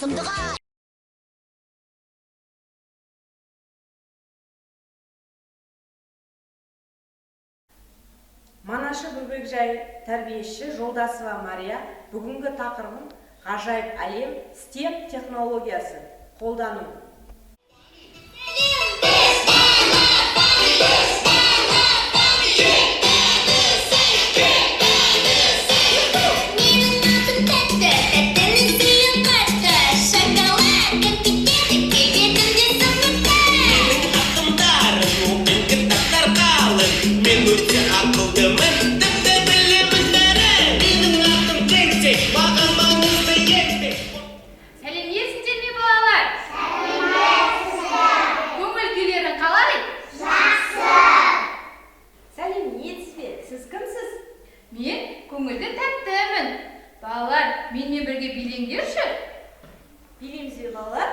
Сұмдық. Манашы бөбекжай, тәрбиеші Жолдасова Мария. Бүгінгі тақырыбым: ғажайып әлем, STEM технологиясы қолдану. Менің атым Тәтті, тәттіні сүйем қатты. Шоколад, кәмпиттерді келбетімде сымбатты. Менің атым Дарын, оқимын кітаптар қалың. Мен өте ақылдымын, тіпті білемін бәрін. Менің атым Тентек, маған маңызды еңбек. Сәлеметсіздер ме, балалар? Сәлеметсіздер. Көңіл күйлерің қалай? Сәлеметсіз бе! Сіз кімсіз? Мен көңілді тәттімін. Балалар, менімен бірге билеңдерші. Билейміз бе, балалар?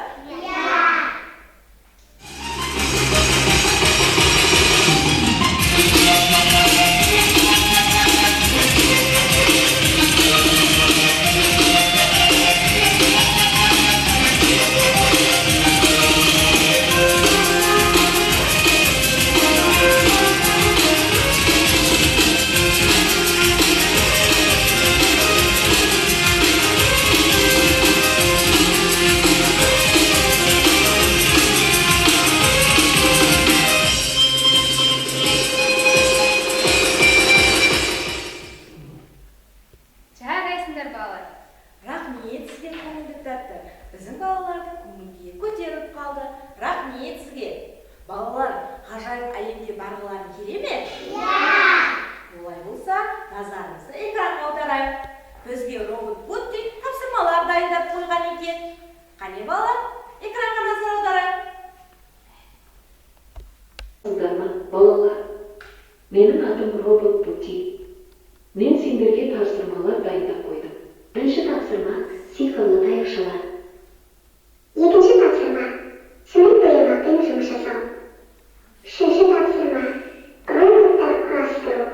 Жарайсыңдар, балалар. Рахмет сізге, көңілді тәтті. Біздің балалардың көңіл күйі көтеріліп қалды. Рахмет сізге. Балалар, ғажайып әлемге барғыларың келе ме? Иә. Олай болса, назарымызды экранға аударайық. Бізге робот Бутти тапсырмалар дайындап қойған екен. Қане, балалар, экранға назар аударайық. Ма, балалар? Менің атым робот Бути. Мен сендерге тапсырмалар дайындап қойдым. Бірінші тапсырма: сиқырлы таяқшалар. Екінші тапсырма: сурет боямақпен жұмыс жасау. Үшінші тапсырма: роботтар құрастыру.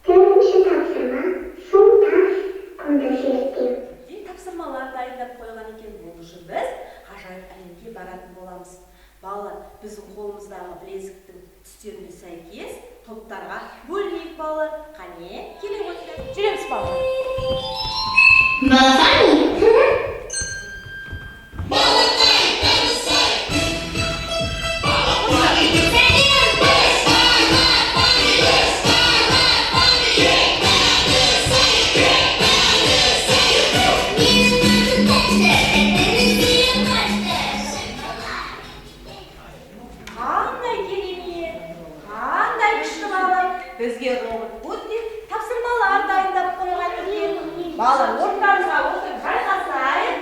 Төртінші тапсырма: су, тас, құмды зерттеу. Бізге тапсырмалар дайындап қойған екен. Ол үшін біз ғажайып әлемге баратын боламыз. Балалар, біздің қолымыздағы білезіктің түстеріне сәйкес топтарға бөлінейік. Балалар, қане, келе қойыңдар. Жүреміз, балалар. Балапан. Менің атым Тәтті, тәттіні сүйем қатты. Шоколад. Қандай керемет, қандай күшті! Балалар, бізге робот Бутти тапсырмалар дайындап қойған екен. Балалар, орындарыңызға отырып жайғасайық.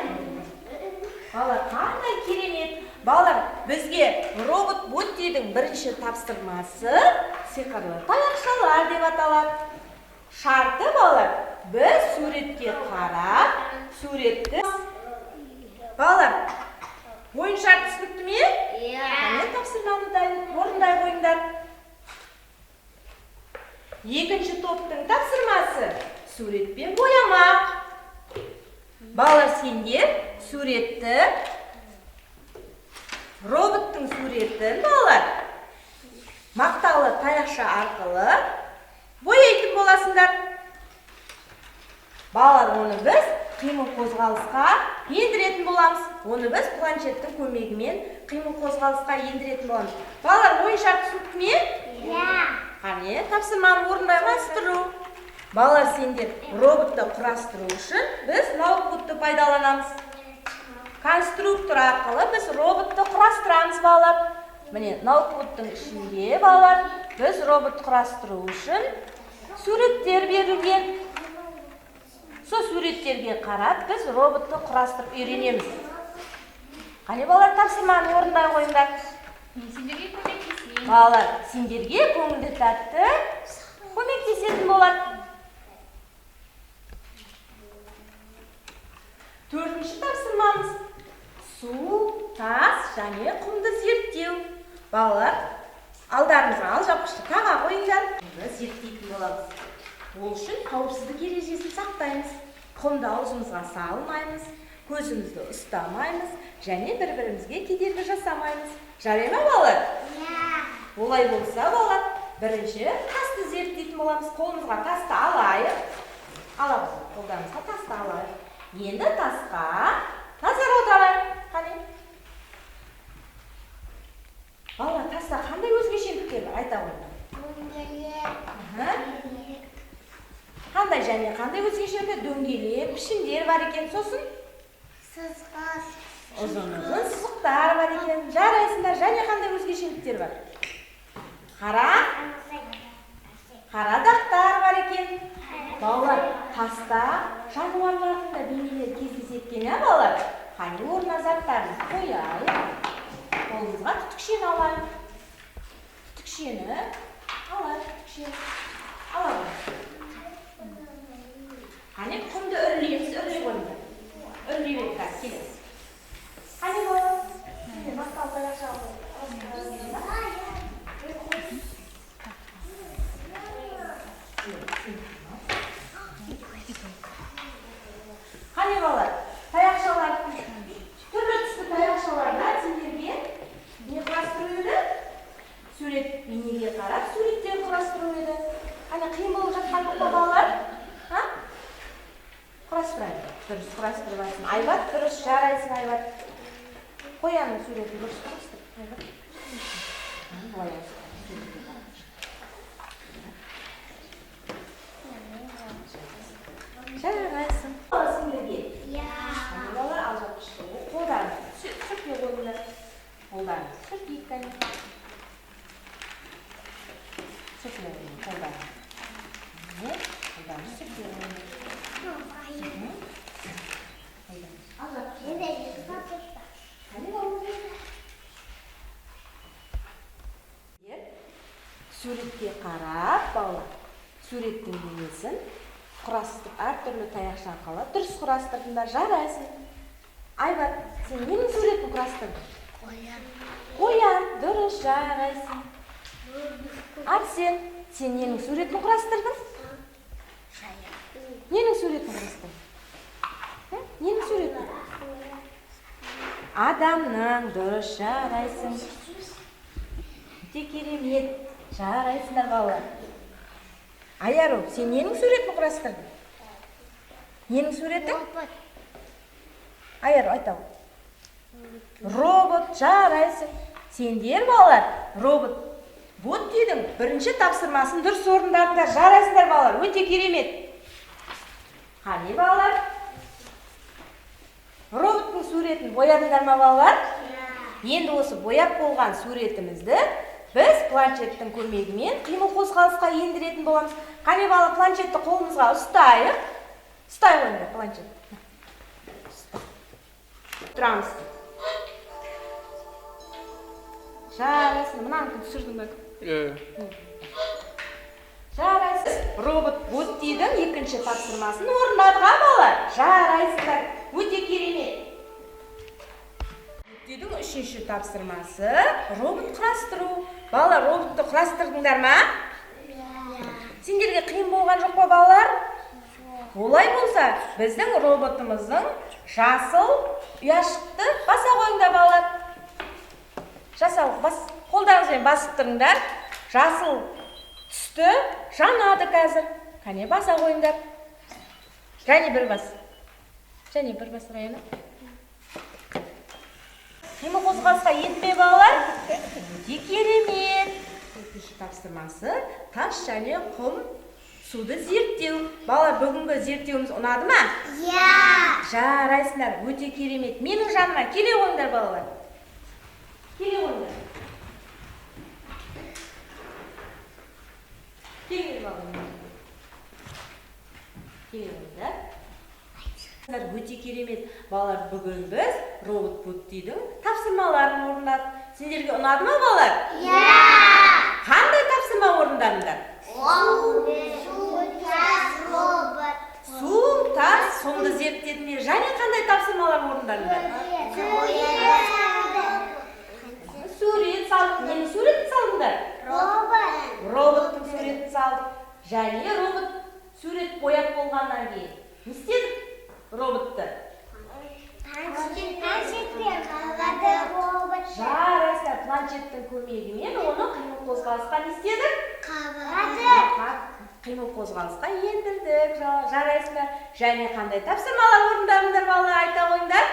Балалар, қандай керемет! Балалар, бізге робот Буттидің бірінші тапсырмасы сиқырлы таяқшалар деп аталады. Шарты, балалар, біз суретке қарап, суретті. Балалар, ойын шарты түсінікті ме? Иә. Қане, тапсырманы дайын орындай қойыңдар. Екінші топтың тапсырмасы суретпен боямақ. Балалар, сендер суретті, роботтың суретін, балалар, мақталы таяқша арқылы бояйтын боласыңдар. Балалар, оны біз қимыл қозғалысқа ендіретін боламыз. Оны біз планшеттің көмегімен қимыл қозғалысқа ендіретін боламыз. Балалар, ойын шарты түсінікті ме? Иә. Қане, тапсырманы орындай. Құрастыру. Балалар, сендер роботты құрастыру үшін біз ноутбукты пайдаланамыз. Конструктор арқылы біз роботты құрастырамыз. Балалар, міне, ноутбуктың ішінде, балалар, біз робот құрастыру үшін суреттер берілген. Сол суреттерге қарап, біз роботты құрастырып үйренеміз. Қане, балалар, тапсырманы орындай қойыңдар. Мен сендерге көмектесейін. Балалар, сендерге көңілді тәтті көмектесетін болады. Төртінші тапсырмамыз су, тас және құмды зерттеу. Балалар, алдарыңызға алжапқышты таға қойыңдар. Құмды зерттейтін боламыз. Ол үшін қауіпсіздік ережесін сақтаймыз. Құмды аузымызға салмаймыз. көзімізді ұстамаймыз және бір-бірімізге кедергі жасамаймыз. Жарай ма, балалар? Олай болса, балалар, бірінші тасты зерттейтін боламыз. Қолымызға тасты алайық. Аламыз, қолдарымызға тасты алайық. Енді тасқа назар аударайық. Қане? Балалар, таста қандай өзгешеліктер бар? Айта қойыңдар. Қандай және қандай өзгешеліктер? Дөңгелек пішіндер бар екен. Сосын ұзын-ұзын сызықтар бар екен. Жарайсыңдар. Және қандай өзгешеліктер бар? Қара дақтар бар екен. Балалар, таста жануарлардың да бейнелері кездеседі екен, ә, балалар? Қане, орнына заттарымызды қояйық. Қолымызға түтікшені алайық. Түтікшені алайық, түтікшені алайық. Қане, құмды үрлейміз, үрлей қойыңдар. Үрлей берейік, қазір келеміз. Қане, балалар, міне, мақтал таяқша алып. Қане, балалар, таяқшалар, түрлі түсті таяқшалардан сендерге не құрастыру еді? Сурет, бейнеге қарап суреттер құрастыру еді. Қане, қиын болып жатқан жоқ па, балалар? А? Құрастырайық. Дұрыс құрастырып алсын. Айбат, дұрыс, жарайсың, Айбат. Қоянның суретін дұрыс құрастыр. Айбат. Былай жарайсың. Сендерге. Қане, балалар, алжапқышты қолдарыңызды сүрте қойыңдар. Қолдарыңызды сүртейік, кәне. Сүрте қойыңдар қолдарыңызды. Міне, қолдарыңызды сүрте қойыңдар. Суретке қарап, балалар, суреттің бейнесін құрастырып, әртүрлі таяқша арқылы дұрыс құрастырдыңдар, жарайсың. Айбат, сен ненің суретін құрастырдың? Қоян. Қоян, дұрыс, жарайсың. Арсен, сен ненің суретін құрастырдың? Ненің суретін құрастырдың? Ненің суретін? Адамның, дұрыс, жарайсың. Өте керемет, жарайсыңдар, балалар. Аяру, сен ненің суретін құрастырдың? Ненің суреті? Аяру, айта ғой. Робот, жарайсың. Сендер, балалар, робот Буттидің бірінші тапсырмасын дұрыс орындадыңдар. Жарайсыңдар, балалар, өте керемет. Қане, балалар? Роботтың суретін боядыңдар ма, балалар? Енді осы бояп болған суретімізді біз планшеттің көмегімен қимыл қозғалысқа ендіретін боламыз. Қане, бала, планшетті қолымызға ұстайық. Ұстай қойыңдар планшетті. Тұрамыз. Жарайсың. Мынаны түсірдің бе? Жарайсыз. Робот Буттидің екінші тапсырмасын орындадық, а, балалар? Жарайсыздар. Өте керемет. Буттидің үшінші тапсырмасы робот құрастыру. Балалар, роботты құрастырдыңдар ма? Сендерге қиын болған жоқ па, балалар? Олай болса, біздің роботымыздың жасыл ұяшықты баса қойыңдар, балалар. Жасыл, бас, қолдарыңызбен басып тұрыңдар. Жасыл түсті жанады қазір. Қане, баса қойыңдар. Және бір бас. Және бір бас, Раяна. Қимыл қозғалысқа енді ме, балалар? Өте керемет. Төртінші тапсырмасы тас және құм суды зерттеу. Балалар, бүгінгі зерттеуіміз ұнады ма? Иә. Жарайсыңдар, өте керемет. Менің жаныма келе қойыңдар, балалар. Келе қойыңдар. Келіңдер, балалар. Келе қойыңдар. Өте керемет. Балалар, бүгін біз робот Буттидің тапсырмаларын орындадық. Сендерге ұнады ма, балалар? Иә. Қандай тапсырма орындадыңдар? Су, тас, робот. Су, тас, құмды зерттедіңдер. Және қандай тапсырмалар орындадыңдар? Сурет салдық. Ненің суретін салдыңдар? Робот. Роботтың суретін салдық. Және робот сурет бояп болғаннан кейін не істедік роботты? Планшеттің көмегімен оны қимыл қозғалысқа не істедік? Қимыл қозғалысқа ендірдік. Жарайсыңдар. Және қандай тапсырмалар орындадыңдар, балалар, айта қойыңдар?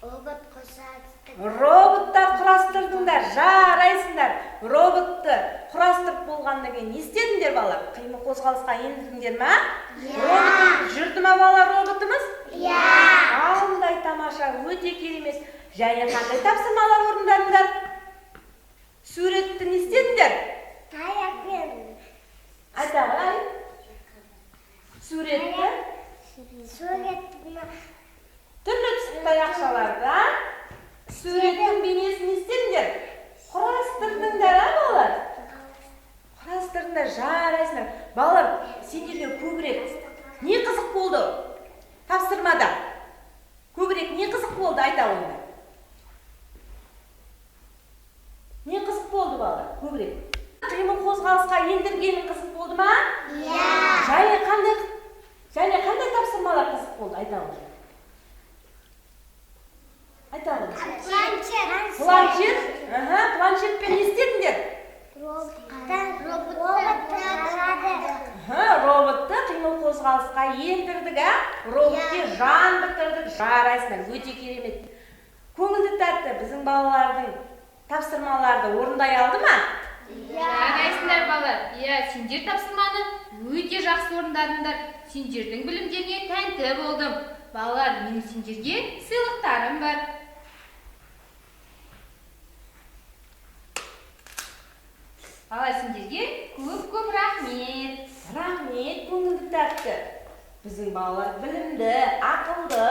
Робот қосады. Роботтар құрастырдыңдар. Жарайсыңдар. Роботты құрастырып болғаннан кейін не істедіңдер, балалар? Қимыл қозғалысқа ендірдіңдер ма? Роботымыз жүрді ма, балалар, роботымыз? Иә. Қандай тамаша, өте керемет. Және қандай тапсырмалар орындадыңдар? Суретті не істедіңдер? Таяқпен. Айта ғой. Суретті Суретті түрлі түсті таяқшалардан суреттің бейнесін не істедіңдер? Құрастырдыңдар, а, балалар? Құрастырдыңдар, жарайсыңдар. Балалар, сендерге көбірек не қызық болды тапсырмада? Көбірек не қызық болды, айта қойыңдар. Не қызық болды, балалар, көбірек? Қимыл қозғалысқа ендіргенің қызық болды ма? Иә. Және қандай тапсырмалар қызық болды, айта қойыңдар. Айта қойыңдар. Планшет. Планшет? Аха, планшетпен не істедіңдер? Аха, роботты қимыл қозғалысқа ендірдік, а? Роботке жан бітірдік. Жарайсыңдар, өте керемет. Көңілді тәтті біздің балалардың тапсырмаларды орындай алды ма? Жарайсыңдар, балалар. Иә, сендер тапсырманы өте жақсы орындадыңдар. Сендердің білімдеріңе тәнті болдым. Балалар, менің сендерге сыйлықтарым бар. Балалар, сендерге көп-көп рахмет. Рахмет, көңілді тәтті. Біздің балалар білімді, ақылды.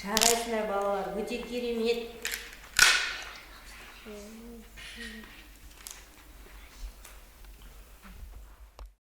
Жарайсыңдар, балалар, өте керемет.